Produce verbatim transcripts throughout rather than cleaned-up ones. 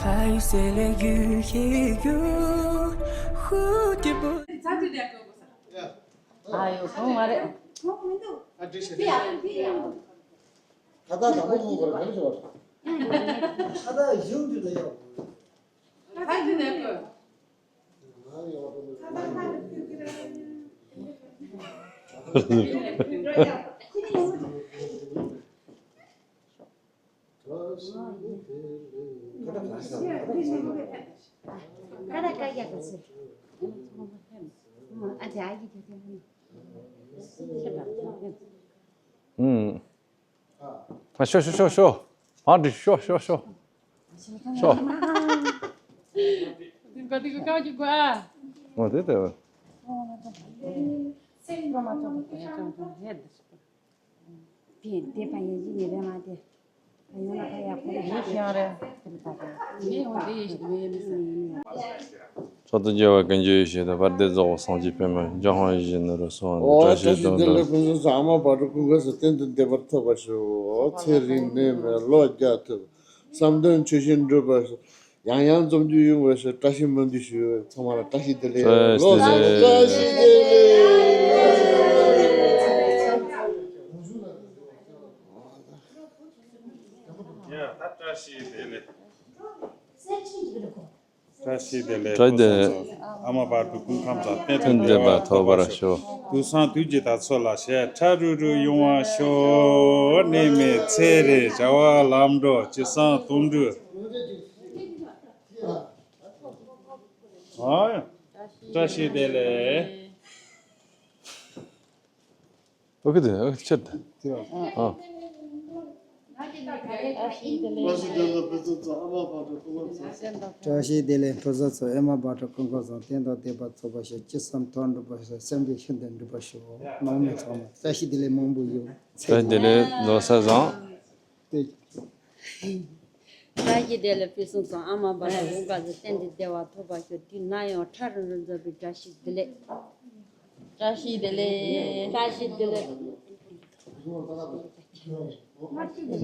还有谁来遇见有蝴蝶不？ ཨ་ཡོ་གོང་མ་རེད། ཨུམ། ཨ་ཤོ་ཤོ་ཤོ་ཤོ། ཨ་འདི་ཤོ་ཤོ་ཤོ། ཤོ། འོ་དེ་དེ། དེ་དེ་ཕ་ཡིན་གྱི་ཉེ་བའི་མ་དེ། ཕ་ཡོང་ན་ཕ་ཡག་པོ་རེད། ཡིན་ཤང་རེད། ཡིན་འོང་དེ་ཡིན་ཞིག་མེད་མི་སྲིད། ཚོགས་དང་རྒྱལ་བ་ཀུན་གྱི་ཡེ་ཤེས་དང་། དཔལ་ལྡན་རྫོགས་པའི་སངས་རྒྱས་པདྨ་འཇམ་དབྱངས་ཡིད་བཞིན་ནོར་བུ་གསུང་བ་འདི། ཨོ་བཀྲ་ཤིས་བཀྲ་ཤིས་བདེ་ལེགས། ཕུན་སུམ་ཚོགས། ཨ་མ་བག་དྲོ་ཀུན་དགའ་གསུམ་གཏན་དུ་བདེ་བར་ཐོབ་པར་ཤོག་ཚེ་རིང་ནད་མེད་ལོ་བརྒྱ་ཐུབ། བསམ་དོན་ཆོས་བཞིན་འགྲུབ་པར་ཤོག་ཡང་ཡང་འཛོམས་རྒྱུ་ཡོང་བའི་ཕྱིར་བཀྲ་ཤིས་སྨོན་འདུན་ཞུ། ཚང་མ་ལ་བཀྲ་ཤིས་བདེ་ལེགས། བཀྲ་ཤིས་བདེ་ལེགས། ལོ་གསར་བཀྲ་ཤིས་བདེ་ལེགས། ཡ་ད་བཀྲ་ཤིས་བདེ་ལེགས། བཀྲ་ཤིས་བདེ་ལེགས། བཀྲ་ཤིས་བདེ་ལེགས། ཨ་མ་བག་དྲོ་སྐུ་ཁམས་བཟང་། གཏན་དུ་བདེ་བར་ཐོབ་པར་ཤོག་དུས་བཟང་དུས་ཀྱི་དར་ཚོགས་ལ་ཞལ་ཁྲ་རུ་རུ་ཡོང་བར་ཤོག་ནད་མེད་ཚེ་རིང་བྱ་བ་ལམ་འགྲོ་ཅི་བསམ་དོན་འགྲུབ། ཨ་བཀྲ་ཤིས་བདེ་ལེགས། ཨོ་ཁེ་དེ་ཨོ་ཁེ་ཆེད་དུ། ཨ། བཀྲ་ཤིས་བདེ་ལེགས། ཕུན་སུམ་ཚོགས། ཨ་མ་བག་དྲོ་ཀུན་དགའ་གསུམ་གཏན་དུ་བདེ་བར་ཐོབ་པར་ཤོག་ཅི་བསམ་དོན་འགྲུབ་པར་ཤོག་སེམས་ཀྱི་ཤིན་ཏུ་འགྲུབ་པར་ཤོག་ནང་མི་ཚང་མ་བཀྲ་ཤིས་བདེ་ལེགས་མང་པོ་ཡོད། བཀྲ་ཤིས་བདེ་ལེགས། ལོ་གསར་བཟང་། བཀྲ་ཤིས་བདེ་ལེགས། ཕུན་སུམ་ཚོགས། ཨ་མ་བག་དྲོ་ཀུན་དགའ་གསུམ་གཏན་དུ་བདེ་བར་ཐོབ་པར་ཤོག་དུས་ནམ་ཡང་ཁྲ་རུ་རུ་འཛོམས་པའི་བཀྲ་ཤིས་བདེ་ལེགས། བཀྲ་ཤིས་བདེ་ལེགས། བཀྲ་ཤིས་བདེ་ལེགས།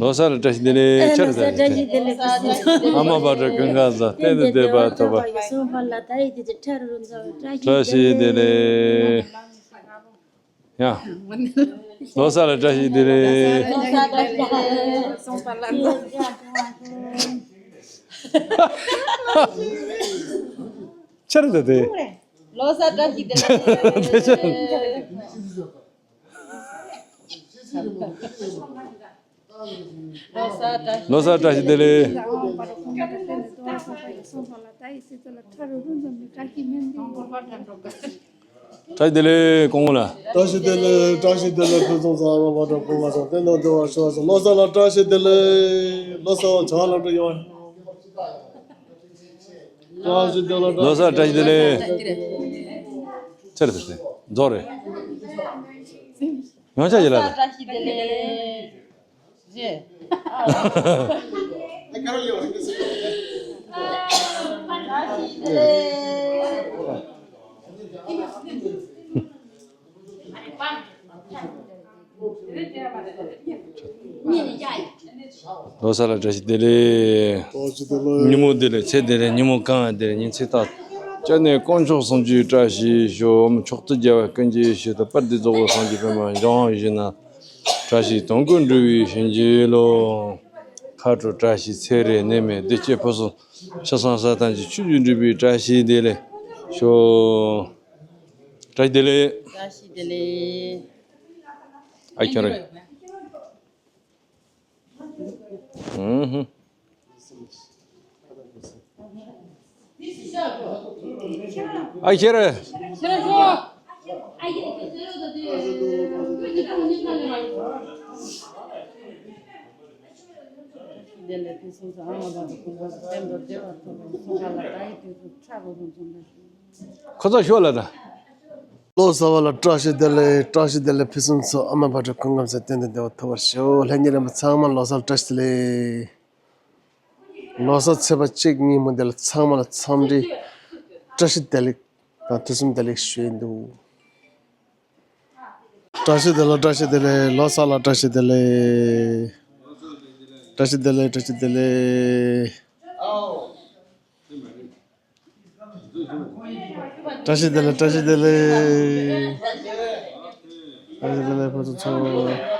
ལོ་གསར་ལ་བཀྲ་ཤིས་བདེ་ལེགས། ཆར་ལོ་གསར་བཀྲ་ཤིས་བདེ་ལེགས། ཨ་མ་བག་དྲོ་ཀུན་དགའ་གསུམ་གཏན་དུ་བདེ་བར་ཐོབ་པར། བཀྲ་ཤིས་བདེ་ལེགས། ཡ། ལོ་གསར་ལ་བཀྲ་ཤིས་བདེ་ལེགས། ལོ་གསར་བཀྲ་ཤིས་བདེ་ལེགས། ཆར་ད་དེ། ལོ་གསར་བཀྲ་ཤིས་བདེ་ལེགས། ལོ་གསར་བཀྲ་ཤིས་བདེ་ལེགས། བཀྲ་ཤིས་བདེ་ལེགས། སྐུ་ངོ་ལ། བཀྲ་ཤིས་བདེ་ལེགས། བཀྲ་ཤིས་བདེ་ལེགས། ཕུན་སུམ་ཚོགས། ཨ་མ་བག་དྲོ་ཀུན་དགའ་གསུམ་གཏན་དུ་བདེ་བར་ཤོག་ལོ་གསར་ལ་བཀྲ་ཤིས་བདེ་ལེགས། ལོ་གསར་བ་བྱ་བ་ལམ་འགྲོ་ཡོང་། བཀྲ་ཤིས་བདེ་ལེགས། ལོ་གསར་བཀྲ་ཤིས་བདེ་ལེགས། ཆེར་ཟེར་ཏེ་རྫོགས་རེད། ཡོང་ཆ་ཡིན་ལ་རེད། བཀྲ་ཤིས་བདེ་ལེགས། རེད། ལོ་གསར་ལ་བཀྲ་ཤིས་བདེ་ལེགས། ཉིན་མོ་བདེ་ལེགས། ཚེ་བདེ་ལེགས། ཉིན་མོ་གང་བདེ་ལེགས། ཉིན་མཚན་རྟག་ཏུ་ནས་དཀོན་མཆོག་གསུམ་གྱི་བཀྲ་ཤིས་ཤོག་མཆོག་ཏུ་རྒྱལ་བ་ཀུན་གྱི་ཡེ་ཤེས་དང་། དཔལ་ལྡན་རྫོགས་པའི་སངས་རྒྱས་པདྨ་འཇམ་དབྱངས་ཡིད་བཞིན་ནོར་བུ། བཀྲ་ཤིས་དོན་ཀུན་འགྲུབ་པའི་བྱིན་གྱིས་རློབས། ཁ་དྲོ་བཀྲ་ཤིས་ཚེ་རིང་ནད་མེད་བདེ་སྐྱིད་ཕུན་སུམ། ཕྱི་གསང་གསལ་ཐམས་ཅད་ཆོས་བཞིན་འགྲུབ་པའི་བཀྲ་ཤིས་བདེ་ལེགས་ཤོག་བཀྲ་ཤིས་བདེ་ལེགས། བཀྲ་ཤིས་བདེ་ལེགས། ཨ་ཁྱོད་རེད། ཨུ་ཧུ། ཨ་ཁྱེད་རེད། ཁོ་ཚོ་ཤོག་ལ་ད། ལོ་གསར་བ་ལ་བཀྲ་ཤིས་བདེ་ལེགས། བཀྲ་ཤིས་བདེ་ལེགས། ཕུན་སུམ་ཚོགས། ཨ་མ་བག་གྲོ་ཀུན་དགའ་གསུམ་གཏན་དུ་བདེ་བ་ཐོབ་པར་ཤོག་ལྷན་རྒྱས་རྣམ་པ་ཚང་མ་ལོ་གསར་བཀྲ་ཤིས་བདེ་ལེགས། ལོ་གསར་ཚེས་པ་གཅིག་གཉིས་མོ་འདི་ལ་ཚང་མ་ལ་འཚམས་འདྲི་བཀྲ་ཤིས་བདེ་ལེགས་དང་ཐུགས་སུན་བདེ་ལེགས་ཞུ་ཡི་འདུག་བཀྲ་ཤིས་བདེ་ལེགས། བཀྲ་ཤིས་བདེ་ལེགས། ལོ་གསར་ལ་བཀྲ་ཤིས་བདེ་ལེགས། བཀྲ་ཤིས་བདེ་ལེགས། བཀྲ་ཤིས་བདེ་ལེགས། བཀྲ་ཤིས་བདེ་ལེགས། བཀྲ་ཤིས་བདེ་ལེགས། བཀྲ་ཤིས་བདེ་ལེགས། ཕུན་སུམ་ཚོགས།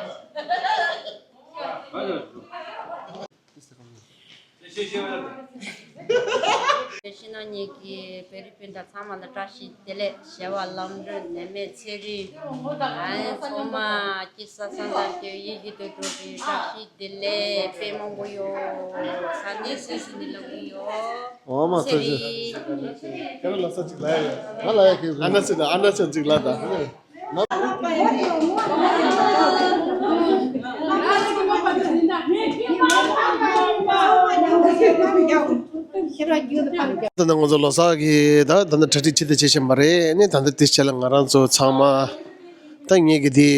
ཕྱི་ནང་གཉིས་ཀྱི་བོད་རིགས་སྤུན་ཟླ་ཚང་མ་ལ་བཀྲ་ཤིས་བདེ་ལེགས། བྱ་བ་ལམ་འགྲོ། ནད་མེད་ཚེ་རིང་། ཨ་ནི་ཚང་མ་སྐྱིད་ས་སངས་དང་སྐྱིད་ཡིད་ཀྱི་དུ་འགྲོ་གི་བཀྲ་ཤིས་བདེ་ལེགས། དཔེ་མང་པོ་ཡོད། ས་གནས་སུ་སུ་ནི་ལ་གི་ཡོད། འོ་མ་ཚེ་ཚོ་རིང་། ཁྱེད་རང་ལོ་གསར་ཅིག་ལ་ཡ། ང་ལ་ཡ་ཁྱེད་ཨ་ན་ཚེ་དང་ཨ་ན་ཚེ་ཅིག་ལ་དང་། ད་ནང་ང་ཚོ་ལོ་གསར་གྱི་ད་ད་ནང་གྲ་སྒྲིག་ཅི་ལྟར་བྱེད་བཞིན་པ་རེད། ནི་ད་ལྟ་དེ་ཆེད་ལ་ང་རང་ཚོ་ཚང་མ་ད་ངེད་ཀྱི་དེ་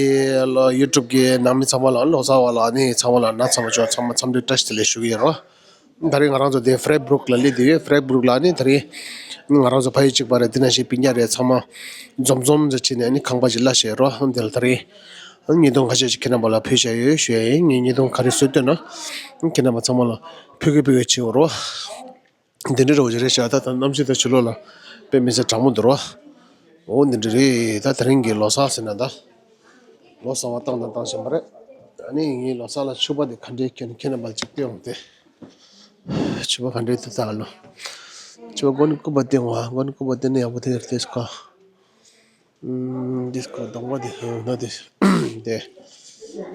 ལ་ཡུ་ཊུབ་གི་ནང་མི་ཚང་མ་ལ་ལོ་གསར་བ་ལ་ནི་ཚང་མ་ལ་ན་ཚང་མ་ཆོག་ཚང་མ་འཚམས་འདྲི་བཀྲ་ཤིས་བདེ་ལེགས་ཞུ་གི་ཡིན་རོ། ད་རེས་ང་རང་ཚོ་དེ་ཧྥ་རེད་སྦུ་རུག་ལ་སླེབས་བསྡད་ཡོད། ཧྥ་རེད་སྦུ་རུག་ལ་ནི་ད་རེས་ང་རང་ཚོ་ཕ་ཡུལ་གཅིག་པ་རེད། དེ་ནང་བཞིན་སྤུན་ཀྱག་རེད། ཚང་མ་འཛོམས་འཛོམས་ཟེར་བྱས་ནས་ནི་ཁང་པ་ཞིག་གླ་བྱས་རོ། འདི་ལ་ད་རེས་ཉིས་སྟོང་ཁ་ཤས་ཤིག་ཁྱེད་རྣམ་པ་ལ་ཕུལ་བཞག་ཡོད་ཞུ་ཡ་ཡིན། ངས་ཉིས་སྟོང་ག་རེ་བཟོས་འདོད་ན་ཁྱེད་རྣམ་པ་ཚང་མ་ལ་ཕུལ་གི་ཕུལ་གི་བྱེད་འོ་རོ། འདི་འདྲ་རོ་ཞིག་རེད་ཤག་ད་ད་གནམ་གཤིས་ད་ཕྱི་ལོགས་ལ་དཔེ་མི་སྲིད་གྲང་མོ་འདུག་རོ། འོ་འདི་འདྲ་རེད། ད་དེ་རིང་གི་ལོ་གསར་ཟེར་ན་ད་ལོ་གསར་བ་བཏང་དང་བཏང་བཞིན་པ་རེད། ཨ་ནི་ངའི་ལོ་གསར་ལ་ཕྱུ་པ་དེ་ག་འདྲས་ཁྱེད་ཁྱེད་རྣམ་པ་ལ་ཅིག་སྟོན་འོང་སྟེ། ཕྱུ་པ་ག་འདྲས་དེ་ད་ལོ། ཕྱུ་པ་མགོ་ནས་སྐུད་པ་བཏིང་བ། མགོ་ནས་སྐུད་པ་བཏིང་ན་ཡག་པོ་དེ་རེད་དེ་ཁ། ཨུམ། ཌི་སི་ཀོ་གདོང་པ་དེ་ཧེ་ན་དེ། དེ།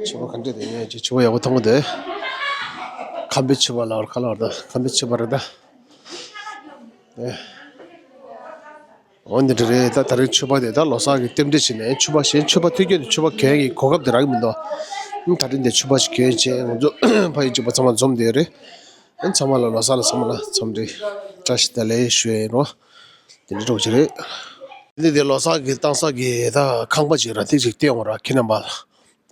ཕྱུ་པ་ག་འདྲས་དེ་ངས་ཅིག་ཕྱུ་པ་ཡག་པོ་མཐོང་གི་འདུག་ཁམ་པའི་ཕྱུ་པ་ལ་བར་ཁ་ལ་བར་ད་ཁམ་པའི་ཕྱུ་པ་རེད་ད། དེ། འོ་འདི་འདྲ་རེད། ད་ད་རེས་ཕྱུ་པ་དེ་ད་ལོ་གསར་གྱི་རྟེན་འབྲེལ་བྱས་ནས་ཕྱུ་པ་གཞན་ཕྱུ་པ་ཐུག་རྒྱུ་དེ་ཕྱུ་པ་གན་གྱི་གོ་སྐབས་དེ་རག་གི་མི་འདུག་ད་རེས་འདི་ཕྱུ་པ་ཞིག་གན་བྱས་ང་ཚོ་ཕ་ཡུལ་གཅིག་པ་ཚང་མ་འཛོམས་བསྡད་རེད། ཨ་ཚང་མ་ལ་ལོ་གསར་ལ་ཚང་མ་ལ་འཚམས་འདྲི་བཀྲ་ཤིས་བདེ་ལེགས་ཞུ་ཡ་ཡིན་རོ། དེ་འདྲ་འགྲོ་གི་རེད། འདི་དེ་ལོ་གསར་གྱི་བཏང་ས་གི་ད་ཁང་པ་ཅིག་ར་ཐིག་ཅིག་བལྟས་འོང་ར་ཁྱེད་རྣམ་པ་ལ།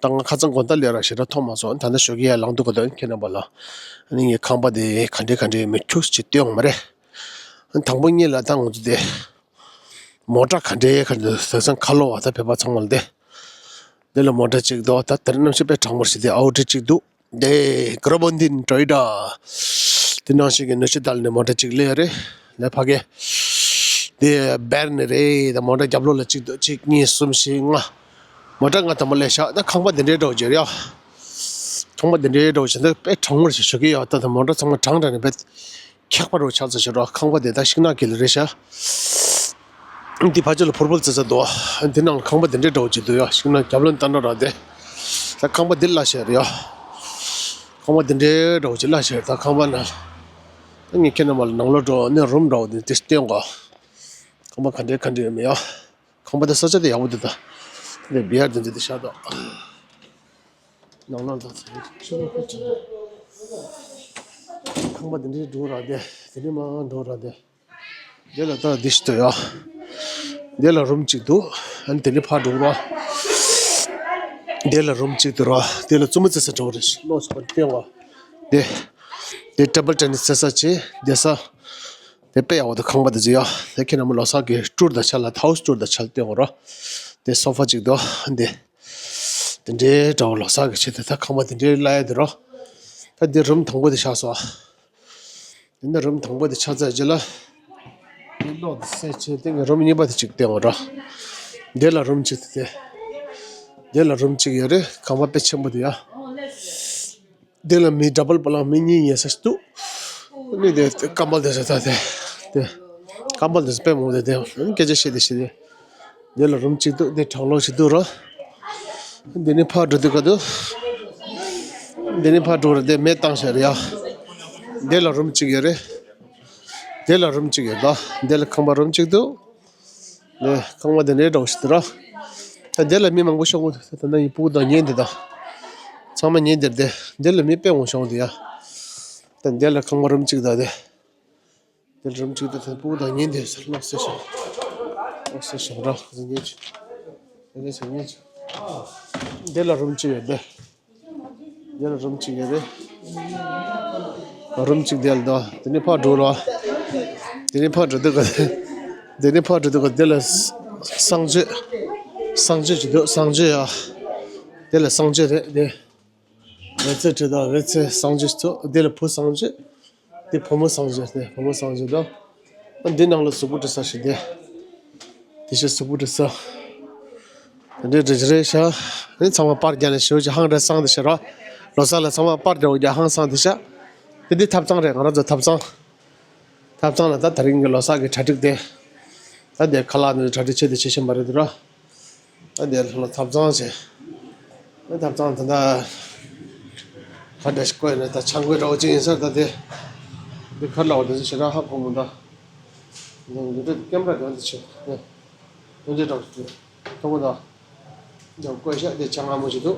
ད་ང་ཁ་སང་དགོང་དག་ལས་ར་ཞེ་དྲག་མཐོང་མ་སོང་། ད་ལྟ་ཞོགས་ཀས་ཡར་ལངས་དུས་ག་དོན་ཁྱེད་རྣམ་པ་ལ་ཨ་ནི་ངའི་ཁང་པ་དེ་ག་འདྲས་ག་འདྲས་མི་ཁྱུག་ཅིག་བལྟས་འོང་མ་རེད། དང་པོ་ཉིད་ལ་ད་ང་ཚོ་དེ་མོ་ཊ་ག་འདྲས་ག་འདྲས་དེང་སང་ཁ་ལོ་བ་ད་བོད་པ་ཚང་མ་ལ་དེ། འདི་ལ་མོ་ཊ་གཅིག་འདུག་ད་དེར་གནམ་གཤིས་དཔེ་གྲང་མོ་ཞིག་དེ་ཨའུ་ཌི་གཅིག་འདུག་དེ་གྷ་ར་བོན་ཏིན་ཊོ་ཡོ་ཊ། དེ་ནང་བཞིན་གྱི་ནུ་ཤི་དལ་ནས་མོ་ཊ་གཅིག་སླེབས་རེད། ལས་ཕ་གི་དེ་བེར་ནས་རེད། ད་མོ་ཊ་རྒྱབ་ལོགས་ལ་གཅིག་འདུག་གཅིག་གཉིས་གསུམ་བཞི་ལྔ། མོ་ཊ་ལྔ་དང་པོ་སླེབས་ཤག་ད་ཁང་པ་འདི་འདྲའི་འདྲ་བོ་ཅིག་རེད་ཡ། ཁང་པ་འདི་འདྲའི་འདྲ་བོ་ཅིག་འདི་དཔེ་གྲང་མོ་ཞིག་ཞུ་གི་ཡོད། ད་ད་མོ་ཊ་ཚང་མ་གྲང་དྲགས་ནས་དཔེ། འཁྱག་པ་རུ་ཆགས་ཚར་ཤག་རོ། ཁང་པ་དེ་ད་ཤིང་ནགས་ཀྱི་ལ་རེད་ཤག་འདི་ཕར་ཕྱོགས་ལ་ཕུར་ཕུར་ཙི་ཙི་འདུག་འདི་ནང་ལ་ཁང་པ་དེ་འདྲའི་འདྲ་བོ་ཅིག་འདུག་ཡ། ཤིང་ནགས་རྒྱབ་ལོགས་ལྟ་འགྲོ་ར་དེ། ད་ཁང་པ་འདི་གླ་བྱས་རེད་ཡ། ཁང་པ་དེ་འདྲའི་འདྲ་བོ་ཅིག་གླ་བྱས་རེད། ད་ཁང་པ་ན། ད་ངས་ཁྱེད་རྣམ་པ་ལ་ནང་ལོགས་འགྲོ་ནས་རུམ་འདྲ་བོ་དེ་དེ་སྟོན་གོ། ཁང་པ་ག་འདྲའི་ག་འདྲའི་ཡོད་མེད་ཡ། ཁང་པ་དེ་ས་ཆ་དེ་ཡག་པོ་འདུག་ད། དེ་འདྲའི་བི་ཨར་དེ་འདྲ་དེ་ཤར་འདུག་ནང་ལོགས་ད་ཚོ་ཆུ་བོ་ཁོ་ཆུ་བོ། ཁང་པ་དེ་འདྲའི་འགྲོ་ར་དེ། དེ་འདྲའི་མ་འགྲོ་ར་དེ། དེ་ལ་ད་དེ་ཞིག་ཏུ་ཡ། དེ་ལ་རུམ་གཅིག་འདུག་ཨ་ནི་དེ་འདྲའི་ཕར་འགྲོ་ར། དེ་ལ་རུམ་གཅིག་འདུག་ར། དེ་ལ་རྩེད་མོ་རྩེ་ས་འགྲོ་རེད། ལོགས་སུ་ཕར་སྟོན་བ། དེ། དེ་ཊེ་བལ་ཊེ་ནིས་རྩེ་ས་ཆེ་བསྡད་ས། དེ་དཔེ་ཡག་པོ་འདུག་ཁང་པ་དེ་ཚོ་ཡ། དེ་ཁྱེད་རྣམ་པ་ལོ་གསར་གྱི་ཊུར་དང་ཆ་ལ་ཧའུ་སི་ཊུར་དང་ཆ་ལ་སྟོན་དགོས་ར། དེ་སོ་ཕ་གཅིག་འདུག་དེ། དེ་འདྲའི་འདྲ་བོ་ལོ་གསར་གྱི་ཆེད་དུ་ད་ཁང་པ་དེ་འདྲའི་གླ་ཡ་དེ་རོ། ད་འདི་རུམ་དང་པོ་དེ་ཆགས་སོང་། དེ་ནས་རུམ་དང་པོ་དེ་ཆགས་ཚར་རྗེས་ལ། དེ་ལོག་དེ་སེ་ཆེ་དེ་ངས་རུམ་གཉིས་པ་དེ་གཅིག་སྟོན་དགོས་ར། དེ་ལ་རུམ་གཅིག་དེ་དེ། དེ་ལ་རུམ་གཅིག་ཡོད་རེད། ཁང་པ་དཔེ་ཆེན་པོ་དེ་ཡ། དེ་ལ་མི་ཌབ་བལ་པ་ལང་མི་གཉིས་ཉལ་ས་ཞིག་འདུག་ནི་དེ་ཀམ་བལ་དེ་ཚོ་ད་དེ། དེ། ཀམ་བལ་དེ་ཚོ་དཔེ་མང་པོ་དེ་དེ་སྐད་ཆ་བཤད་དེ་བཤད་དེ། དེ་ལ་རུམ་གཅིག་འདུག་དེ་གྲང་ལོག་ཞིག་འདུག་ར། དེ་ནི་ཕར་འགྲོ་དུས་ག་དུས། དེ་ནི་ཕར་འགྲོ་ར་དེ་མེ་བཏང་བཞག་རེད་ཡ། དེ་ལ་རུམ་གཅིག་ཡོད་རེད། དེ་ལ་རུམ་གཅིག་ཡོད་ད། དེ་ལ་ཁང་པ་རུམ་གཅིག་འདུག་ལས་ཁང་པ་དེ་འདྲའི་འདྲ་བོ་ཞིག་འདུག་ར། ད་དེ་ལ་མི་མང་པོ་ཤོང་གི་འདུག་ད་ནི་སྤུ་གུ་དང་ཉལ་འདི་དང་། ཚང་མ་ཉལ་འདིར་དེ། དེ་ལ་མི་དཔེ་མང་ཤོང་འདུག་ཡ། ད་དེ་ལ་ཁང་པ་རུམ་གཅིག་དང་དེ། དེ་ལ་རུམ་གཅིག་དང་དེ་སྤུ་གུ་དང་ཉལ་འདིར་ལོག་སེ་ཤོག་ལོག་སེ་ཤོག་ར་ཉལ་ཆུ། ཉལ་ཆུ་ཉལ་ཆུ། དེ་ལ་རུམ་གཅིག་ཡོད་དེ། དེ་ལ་རུམ་གཅིག་ཡོད་རེད། རུམ་གཅིག་དེ་ལ་འདུག་དེ་ནས་ཕར་འགྲོ་ར། དེ་ནས་ཕར་འགྲོ་དུས་ག་དེ་ནས་ཕར་འགྲོ་དུས་ག་དེ་ལ་གསང་སྤྱོད། གསང་སྤྱོད་ཅིག་འདུག་གསང་སྤྱོད་ཡ། དེ་ལ་གསང་སྤྱོད་རེད་དེ། འོད་ཟེར་ཁྲི་དང་འོད་ཟེར་གསང་སྤྱོད་ཚོ་དེ་ལ་བུ་གསང་སྤྱོད། དེ་བུ་མོ་གསང་སྤྱོད་དེ་བུ་མོ་གསང་སྤྱོད་དང་། འདི་ནང་ལ་གཟུགས་པོ་འདྲ་ས་ཞིག་དེ། དེ་ཤ་སུ་བུ་དེ་ས། དེ་འདྲའི་འདྲ་རེད་ཤག་དེ་ཚང་མ་པར་རྒྱག་ནས་ཞེ་པོ་ཅིག་ཧང་རེ་སང་དེ་ཤ་ར། ལོ་གསར་ལ་ཚང་མ་པར་རྒྱག་རྒྱག་ཧང་སང་དེ་ཤ། དེ་འདི་ཐབ་ཚང་རེད། ང་རང་ཚོ་ཐབ་ཚང་། ཐབ་ཚང་ལ་ད་དེ་རིང་གི་ལོ་གསར་གི་གྲ་སྒྲིག་དེ། ད་དེ་ཁ་ལག་ནི་གྲ་སྒྲིག་བྱེད་དེ་བྱེད་བཞིན་པ་རེད་དེ་ར། ཨ་དེ་ལ་ཐབ་ཚང་བྱས། ཨ་ཐབ་ཚང་དེ་འདྲ་ག་འདྲ་ཞིག་བཀོད་ནས་ད་ཆང་བཀོད་འདྲ་བོ་ཅིག་ཡིན་ས། ད་དེ་འདི་ཁར་ལ་བ་དེ་ཚོ་ཞེ་དྲག་ཧ་གོ་མི་འདུག་འདི་འདི་ཀེམ་ར་དེ་འདི་ཆེ་འདི་འདི་འདྲ་བོ་ཅིག་མཐོང་གི་འདུག་འདི་བཀོད་ཤག་འདི་ཆང་སྔ་མོ་ཞིག་འདུག་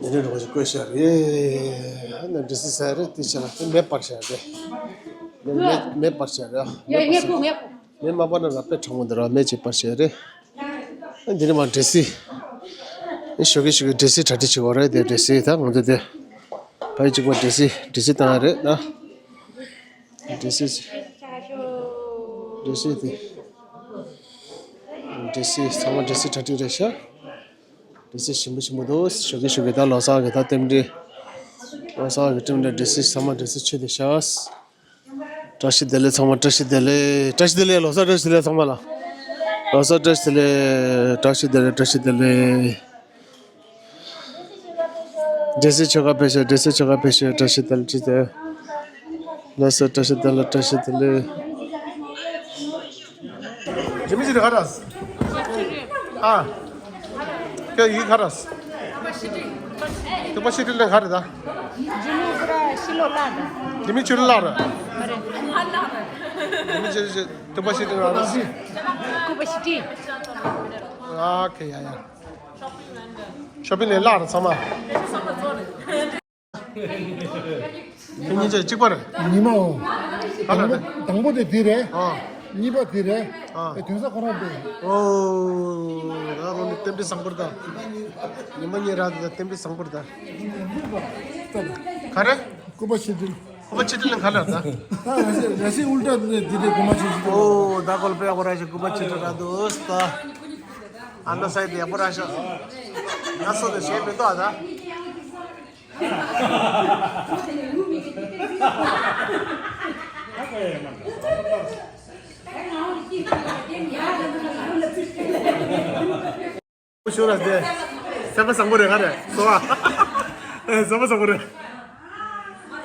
འདི་འདྲ་བོ་ཞིག་བཀོད་ཤག་རེད། ཨ་ནི་འདྲི་སྲིད་ས་རེད། དེ་ཆེ་ལ་དེ་མེ་སྤར་ཤག་རེད། འདི་མེ་མེ་སྤར་ཤག་རེད། མེ་སྤར་ཤག་མེ་མ་པ་ན་ར་དཔེ་གྲང་མོ་འདི་ར་མེ་ཅིག་པར་བྱས་རེད། ཨ་འདི་ནི་མ་འདྲེ་སྲིད། ཨ་ཞོགས་ཀས་ཞོགས་ཀས་འདྲེ་སྲིད་གྲ་སྒྲིག་བྱེད་དགོས་རེད། དེ་འདྲེ་སྲིད་ད་ང་ཚོ་དེ། ཕ་ཡི་གཅིག་པ་འདྲེ་སྲིད་འདྲེ་སྲིད་བཏང་ཡ་རེད་ད། འདྲེ་སྲིད། འདྲེ་སྲིད་དེ། འདྲེ་སྲིད་ཚང་མ་འདྲེ་སྲིད་གྲ་སྒྲིག་རེད་ཤག་འདྲེ་སྲིད་ཞིམ་པོ་ཞིམ་པོ་འདུག་ཞོགས་ཀས་ཞོགས་ཀས་ད་ལོ་གསར་གི་ད་རྟེན་འབྲེལ། ལོ་གསར་གི་རྟེན་འབྲེལ་འདྲེ་སྲིད་ཚང་མ་འདྲེ་སྲིད་མཆོད་དེ་ཤག་བཀྲ་ཤིས་བདེ་ལེགས་ཚང་མ། བཀྲ་ཤིས་བདེ་ལེགས། བཀྲ་ཤིས་བདེ་ལེགས། ལོ་གསར་བཀྲ་ཤིས་བདེ་ལེགས་ཚང་མ་ལ། ལོ་གསར་བཀྲ་ཤིས་བདེ་ལེགས། བཀྲ་ཤིས་བདེ་ལེགས། བཀྲ་ཤིས་བདེ་ལེགས། འདྲེ་སྲིད་ཆོ་ག་ཕེབས་ཤོག་འདྲེ་སྲིད་ཆོ་ག་ཕེབས་ཤོག་བཀྲ་ཤིས་བདེ་ལེགས། བཀྲ་ཤིས་བདེ་ལེགས། ལོ་གསར་བཀྲ་ཤིས་བདེ་ལེགས། བཀྲ་ཤིས་བདེ་ལེགས། ཇི་མི་ཇི་རེད་ག་ར། ཨ། ཁྱོད་ཡིག་ག་ར། ཐུག་པ་ཤི་ཏི་ལ་ག་རེ་ད། ཇི་མི་ག་ར་ཤི་ལོ་ལ་ད། ཇི་མི་ཆུ་ལ་ར། ཇི་མི་ཆུ་ལ་ར། ཐུག་པ་ཤི་ཏི་ལ་ར། ཐུག་པ་ཤི་ཏི། ཨ་ཁེ་ཡ་ཡ། ཤོ་པིང་ལ་ལ་ར་ཚང་མ། ཁྱེད་གཉིས་ཆ་གཅིག་པ་རེད། ཉི་མ་འོ། ག་ལ་རེད། དང་པོ་དེ་དེ་རེད། ཨ། གཉིས་པ་དེ་རེད། ཨ། ཨེ་དོན་ས་ཁོ་རང་དེ། ཨོ། ད་རོ་ནི་རྟེན་འབྲེལ་བཟང་པོ་རེད་ད། ཉི་མ་གཉིས་རག་དེ་རྟེན་འབྲེལ་བཟང་པོ་རེད་ད། ག་རེ། སྐུ་པ་ཆེ་འདྲི། སྐུ་པ་ཆེ་འདྲི་ལ་ག་ལ་རེད་ད། ད་ར་སེ་ར་སེ་ཨུལ་ཏྲ་དེ་དེ་དེ་སྐུ་མ་ཆེ་འདྲི། ཨོ། ད་ཀོལ་པེ་ཡག་པོ་རག་ཤག་སྐུ་པ་ཆེ་འདྲི་རག་འདུག་ད། ཨ་ན་སའི་དེ་ཡག་པོ་རག་ཤག་ང་སོ་དེ་ཞེས་མི་ཏོ་ཨ་ད། ཤོ་ར་སྟེ། སེམས་པ་བཟང་པོ་རེད་ག་རེ། སོ་བ། ཨེ་སེམས་པ་བཟང་པོ་རེད།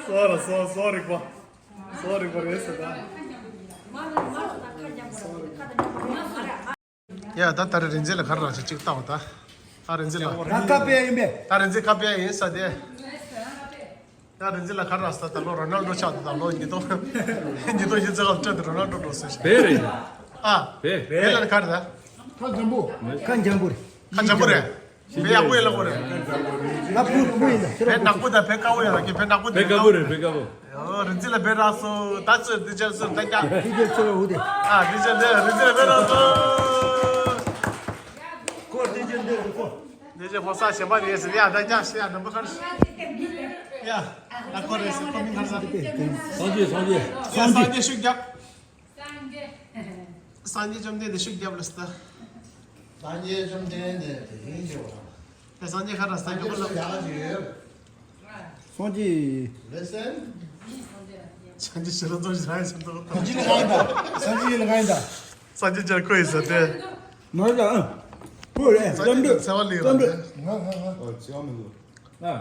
སོ་ར་སོ་སོ་རིག་པ། སོ་རིག་པ་རེད་ཟེར་ད། ཡ་ད་ད་རེ་རིན་ཆེན་ལ་ག་རེ་རག་ཅིག་ཅིག་ལྟ་བ་ད། ད་རིན་ཆེན་ལ། ད་ཀ་པེ་ཡིན་པས། ད་རིན་ཆེན་ཀ་པེ་ཡིན་ས་དེ། ད་རིན་ཆེན་ལ་ག་རེ་རག་ས་ད་ལོ་རོ་ནལ་ཌོ་ཆགས་འདུག་ད་ལོ་ཉིས་སྟོང་། ཉིས་སྟོང་བཞི་བཅུ་ལ་སྤྲད་དེ་རོ་ནལ་ཌོ་འགྲོ་ཟེར་ཞིག་བེ་རེད། ཨ། བེ། བེ་ལ་ག་རེ་ད། ཁ་འཇམ་པོ། ཁ་འཇམ་པོ་རེད། ཁ་འཇམ་པོ་རེད། བེ་ཡག་པོ་ཡིན་ལ་གོ་རེད། ང་བུ་བུ་ཡིན་ད་ཁྱེད་བེ་རང་ནག་པོ་དང་བེ་དཀར་པོ་ཡོད་ལ་ཁྱེད་བེ་ནག་པོ་བེ་དང་དཀར་པོ་རེད། བེ་དཀར་པོ། ཨོ་རིན་ཆེན་ལ་བེ་རག་སོང་། ད་ཚོད་འདི་ཅར་སོང་ད་རྒྱ། འདི་ཅར་སོང་འུ་དེ། ཨ་འདི་ཅར་འདི་རིན་ཆེན་ལ་བེ་རག་སོང་། ཁོ་འདི་ཅར་འདི་ཁོ། འདི་ཅར་ཕོ་གསར་གཞན་པ་རེད་ཟེར་ཡ་ད་རྒྱ་ཤི་ཡ་ནམ་པ་ཁར། ཡ། ད་ཁོ་རེད་ཟེར་ཁོ་མིང་ཁར་ས། སངས་རྒྱས་སངས་རྒྱས། ཡ་སངས་རྒྱས་ཤུགས་རྒྱབ། སངས་རྒྱས་བཅོམ་ལྡན་འདས་ཤུགས་རྒྱབ་ལ་སྟ། སངས་རྒྱས་བཅོམ་ལྡན་འདས་དེ་བཞིན་གཤེགས་པ། དེ་སངས་རྒྱས་ཁ་ར་ས་རྒྱབ་ལ། ཡག་ཡོད། སངས་རྒྱས། ལེ་སན། སངས་རྒྱས་ཤེས་རབ་ཙམ་ཞིག་རང་ཡིན་ཟེར་འདུག་སངས་རྒྱས་ལ་གང་ཡིན་ད། སངས་རྒྱས་ལ་གང་ཡིན་ད། སངས་རྒྱས་ཀྱང་ཁོ་ཡིན་ཟེར་ཏེ། ནོར་ལ་ཨང་། ཁོ་རེད་སངས་རྒྱས་ཀྱི་འཚེ་བ་ལས་ར་ཏེ། ང་ང་ང་། ཨོ་འཚེ་བ་མི་འདུག་ཨ།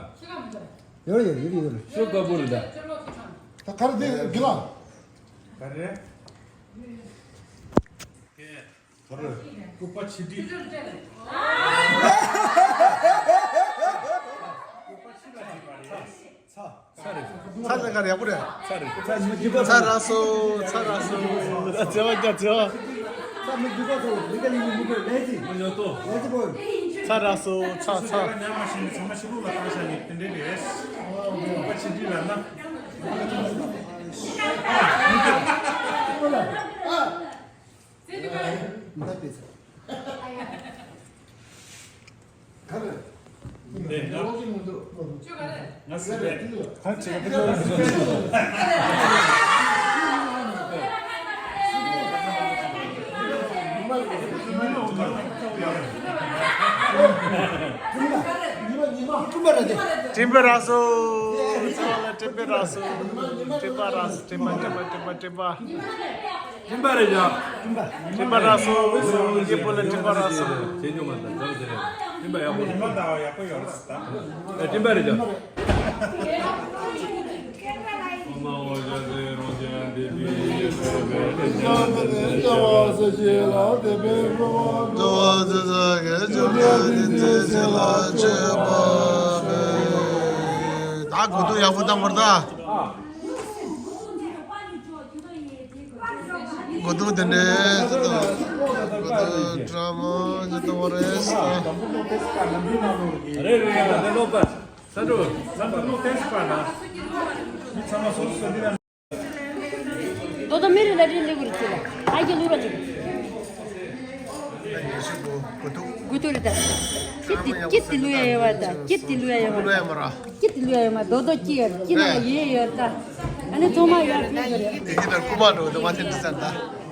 ཡོད་རེད་ཡོད་རེད་ཡོད་རེད། ཤོ་དཀར་པོ་རེད་ད། ད་ག་རེ་དེ་གི་ལ། ག་རེ། ག་རེ། སྐུ་པ་ཆེ་འདྲི། ཚ་རེད། ཚ་ལ་ག་རེ་ཡག་པོ་རེད། ཚ་རེད། ཚ་མི་འཇིགས་པ་ཚ་ར་སོ་ཚ་ར་སོ། ཚ་བ་རྒྱ་ཚ་བ། ཚ་མི་འཇིགས་པ་ཚོ་མི་ག་ལི་ཡི་མི་ག་ལེ་ཅི། མི་ཉོ་ཏོ། ལེ་ཅི་པོ། ཚ་ར་སོ་ཚ་ཚ། ཉམས་མ་ཤེས་ནས་ཚང་མ་ཕྱི་ལོགས་ལ་བཏང་བཞག་ནས་དེ་འདྲས་རེད། སྐུ་པ་ཆེ་འདྲི་ལབ་ན། སྤྲིན་པ་ར་སོ། སྤྲིན་པ་རག་སོང་། སྤྲིན་པ་རག་སོང་། སྤྲིན་པ། སྤྲིན་པ། སྤྲིན་པ། སྤྲིན་པ། སྤྲིན་པ་རེད་ཡ། སྤྲིན་པ་རག་སོང་། ངའི་བུ་ལ་སྤྲིན་པ་རག་སོང་། བྱེད་རྒྱུ་མ་དང་འདྲ་བ་དེ་རེད། སྤྲིན་པ་ཡག་པོ་རེད། སྤྲིན་པ་ཡག་པོ་ཡོད་རེད་ད། ཨ། སྤྲིན་པ་རེད་ཡ། ད་གོ་ཐུག་ཡག་པོ་བཏང་བར་ད། གོ་ཐུག་དེ་འདྲས་ཟེར་དང་། གོ་ཐུག་ཌ་ར་མ་ཟེར་དང་བ་རེད་ཟེར་དང་། རེད་རེད། ཡ་ད་ལོ་པ། ས་འགྲོ། ས་འགྲོ་ལོ་ཏེས་པ་ན། མི་ཚང་མ་སོ་སོ་འདི་ན། དོ་དོ་མི་རེ་ལ་རེ་ལེ་གུར་ཅི་ལ། ཨ་ཀྱི་ལུ་ར་ཅི། གོ་ཐུག་གོ་ཐུག་རེད་ད། ཀི་ཏི་ཀི་ཏི་ལུ་ཡ་ཡ་བ་ད། ཀི་ཏི་ལུ་ཡ་ཡ་བ་ད། ལུ་ཡ་མ་ར། ཀི་ཏི་ལུ་ཡ་ཡ་མ། དོ་དོ་ཀི་ཡ་ཀི་ན་ཡེ་ཡོད་ད། ཨ་ནི་ཚང་མ་ཡར་ཕེབས་དགོས་རེད། ཡི་གེ་དང་རྐུ་མ་འགྲོ་དེ་མ་དེ་འདྲ་ཟེར་ད།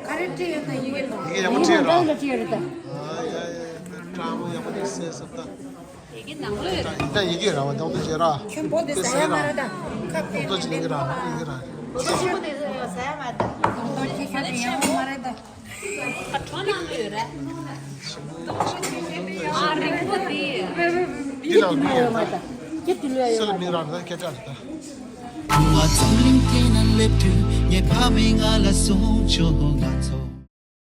ག་རེ་བྲིས་ཡོད་ད། ཡི་གེ་ལ། ཡི་གེ་ཡག་པོ་བྲིས་ཡོད་ར། ཡི་གེ་ལ་བྲིས་ཡོད་རེད་ད། ཨ་ཡ་ཡ། ཀྲང་མོ་ཡག་པོ་བྲིས་ཟེར་སོང་ད། ཡི་གེ་ནང་ལོགས་ཡོད་རེད། ད་ཡི་གེ་ར་བ་དང་དུ་བྱེད་ར། ཁྱོད་པོ་དེ་ཟ་ཡ་མ་རེད་ད། ཁ་ཏོ་ཅི་ཡི་གེ་ར་ཡི་གེ་ར། ཆེ་ཆེ་པོ་དེ་ཟ་ཡ་མ་རེད་ད། ཁྱོད་ཁྱོད་ཁྱོད་ཡག་པོ་མ་རེད་ད། ཁ་གྲོ་ནང་ལ་ཡོད་རེད། ཨ་རིང་པོ་དེ། ཡི་གེ་ལ་མི་ཡོད་ད། ཡི་གེ་ལ་མི་རག་ད། སྐད་ཆ་རེད་ད། བུ་བ་འཛམ་གླིང་སྟེང་ན་སླེབས་དུས་ངའི་ཕ་མས་ང་ལ་གསུངས་བྱུང་། ང་ཚོ་